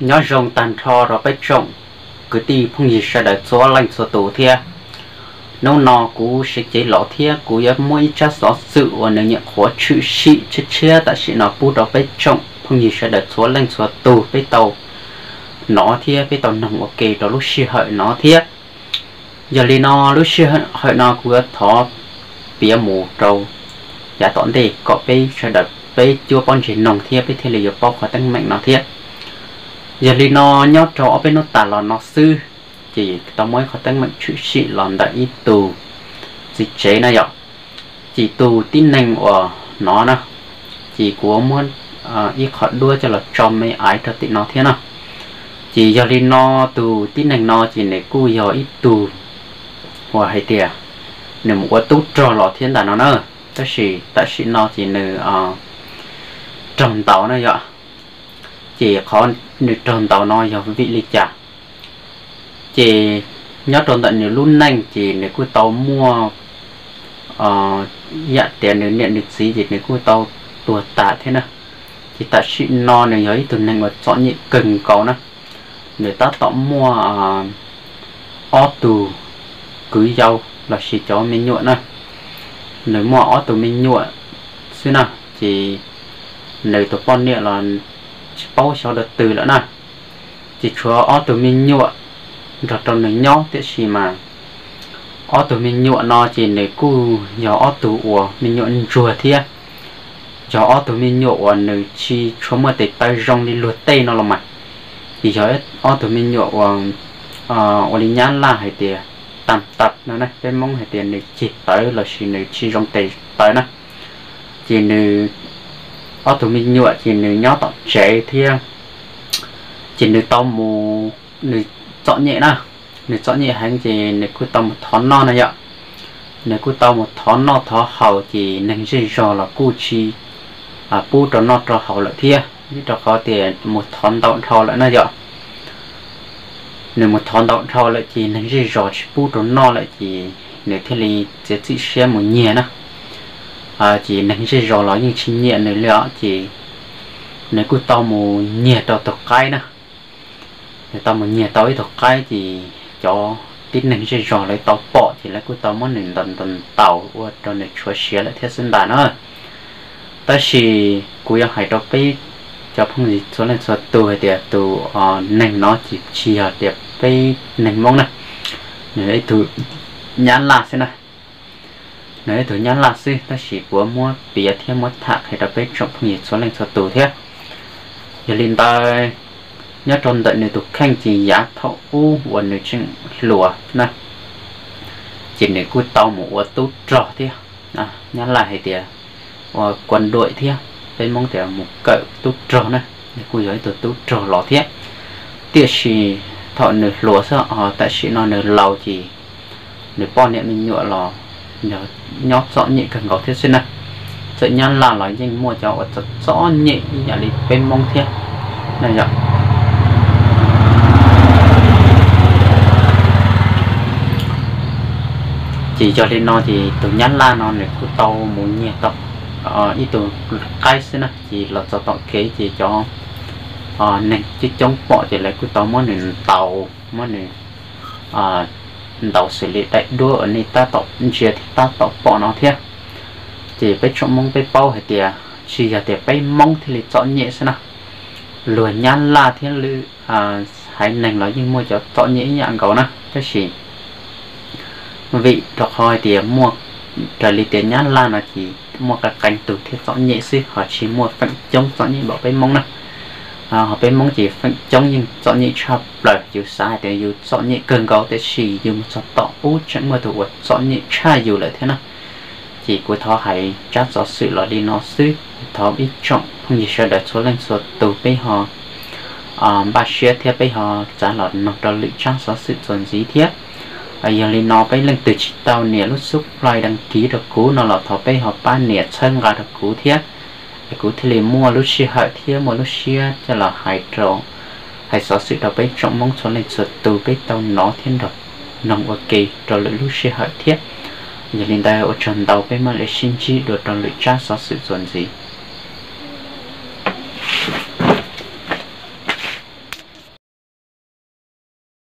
Nyob zoo tag nrho rau peb tsoom kwv tij phooj ywg sawv daws txhua leej txhua tus thiab. Hnub no kuv Siv Cev los thiab kuv yuav muab ib tsab xov xwm uas nws nyuam qhuav tshwm sim tshiab tshiab tam sim no pub rau peb tsoom phooj ywg sawv daws txhua leej txhua tus peb tau hnov thiab peb tau noog ua ke rau lub sij hawm no thiab. Yog li no lub sij hawm no kuv yuav thov piav mus rau yav tom ntej kom peb sawv daws peb cuab pob ntseg noog thiab peb thiaj li yuav paub qhov teeb meem no thiab. Yog li no nyob rau ob peb hnub tas los no xwb, ces tau muaj ib qhov teeb meem tshwm sim los ntawm ib tug txiv tsev na yom. Ces tus tib neeg uas no na, ces kuv muab ib qho duab coj los tso me aiv rau tim no thiab na. Ces yog li no tus tib neeg no ces nws kuj yog ib tug uas hais tias nws mus ua tub rog los thiab ntawm no na, tab sis tam sim no ces nws raug ntaus na yom. Ces qhov nws raug ntaus no yog vim li cas? Ces nyob rau ntawm nws lub neej ces nws kuj tau muaj yam tias nws niam nws txiv ces nws kuj tau tuag tas thiab na. Ces tam sim no nws yog ib tug neeg uas txom nyem kawg nkaus na. Nws tab tom muaj ob tug kwv yau los sis cov me nyuam na. Nws muaj ob tug me nyuam xwb na, ces nws tus poj niam los tsis paub xyov dua twg lawm na. Ces tshuav ob tug me nyuam nrog rau nws nyob, tiam sis mas ob tug me nyuam no ces nws kuj yog ob tug uas me nyuam ntsuag thiab. Yog ob tug me nyuam uas nws tsis tshua muaj tes taw zoo li luag tej no los mas, ces yog ob tug me nyuam uas ua li nyab laj hais tias tam tawv no na, peb Hmoob hais tias nws ceg tawv los sis nws tsis zoo tes taw na. Ces nws ob tug me nyuam ces nws nyob tom tsev thiab, ces nws tau mus, nws txom nyem na, nws txom nyem heev ces nws kuj tau mus thov noj na yom. Nws kuj tau mus thov noj thov haus ces neeg zej zog los kuj tsis pub rau noj rau haus lawm thiab, vim rau qhov tias mus thov ntau dhau lawm na yom. Nws mus thov ntau dhau lawm ces neeg zej zog tsis pub rau noj lawm ces nws thiaj li txiav txim siab mus nyiag na. Ces neeg zej zog los yeej tsis nyiam nws li os, ces nws kuj tau mus nyiag rau tus qaib na. Nws tau mus nyiag tau ib tug qaib ces cov tib neeg zej zog lawv tau pom ces lawv kuj tau muab nws ntaus ntaus ntaus ua rau nws tshuav siav lawm thiab xwb ntag na. Tab sis kuv yuav hais rau peb cov phooj ywg txhua leej txhua tus hais tias tus neeg no ces tsis yog tias peb neeg Hmoob na, nws yog ib tug nyab laj xwb na. Nws yog ib tug nyab laj xwb, tab sis kuv muab piav thiab muab tham qhia rau peb tsoom phooj ywg txhua leej txhua tus thiab. Yog li ntawd, nyob rau ntawm nws tus kheej ces yav thaum ub uas nws tseem hluas na, ces nws kuj tau mus ua tub rog thiab. Nyab laj hais tias ua kua duam thiab, peb Hmoob tias mus kawm tub rog na, nws kuj yog ib tug tub rog los thiab. Tiam sis thaum nws hluas xwb os, tam sim no nws laus ces nws poj niam me nyuam los nyob txom nyem kawg nkaus thiab xwb na. Txawm nyab laj los yeej muaj cov uas txom txom nyem ib yam li peb Hmoob thiab na yom. Ces yog li no ces tus nyab laj no nws kuj tau mus nyiag tau ib tug qaib xwb na, ces los txog tom kev ces cov neeg coob coob pom ces lawv kuj tau muab nws ntaus, muab nws ntaus xws li daim duab uas nej tab tom ntsia thiab tab tom pom no thiab. Ces peb tsoom Hmoob peb paub hais tias tsis yog tias peb Hmoob thiaj li txom nyem xwb na, luag nyab laj thiab lwm haiv neeg los yeej muaj cov txom nyem ib yam nkaus na, tab sis vim rau qhov hais tias muaj, raws li tias nyab laj no ces muaj qee qee tus thiaj txom nyem xwb, ho tsis muaj feem coob txom nyem npaum peb Hmoob na. Ho peb Hmoob ces feem coob yeej txom nyem tshaj plaws, yus xav hais tias yus txom nyem kawg nkaus tiam sis yus mus txog tom ub tseem muaj tus uas txom nyem tshaj yus lawm thiab na. Ces kuv thov hais tsab xov xwm los li no xwb, thov ib tsoom phooj ywg sawv daws txhua leej txhua tus peb ho npaj siab thiab peb ho txav los noog rau lwm tsab xov xwm txuas ntxiv thiab. Yog li no peb leej twg tsis tau nias lub subscribe đăng ký rau kuv no los thov peb ho pab nias txhawb nqa rau kuv thiab, es kuv thiaj li muaj lub sij hawm thiab muaj lub siab coj los hais rau, hais xov xwm rau peb tsoom Hmoob txhua leej txhua tus peb tau hnov thiab nrog noog ua ke rau lwm lub sij hawm thiab. Yog li ntawd ua tsaug ntau, peb mam li sib ntsib dua rau lwm tsab xov xwm txuas ntxiv.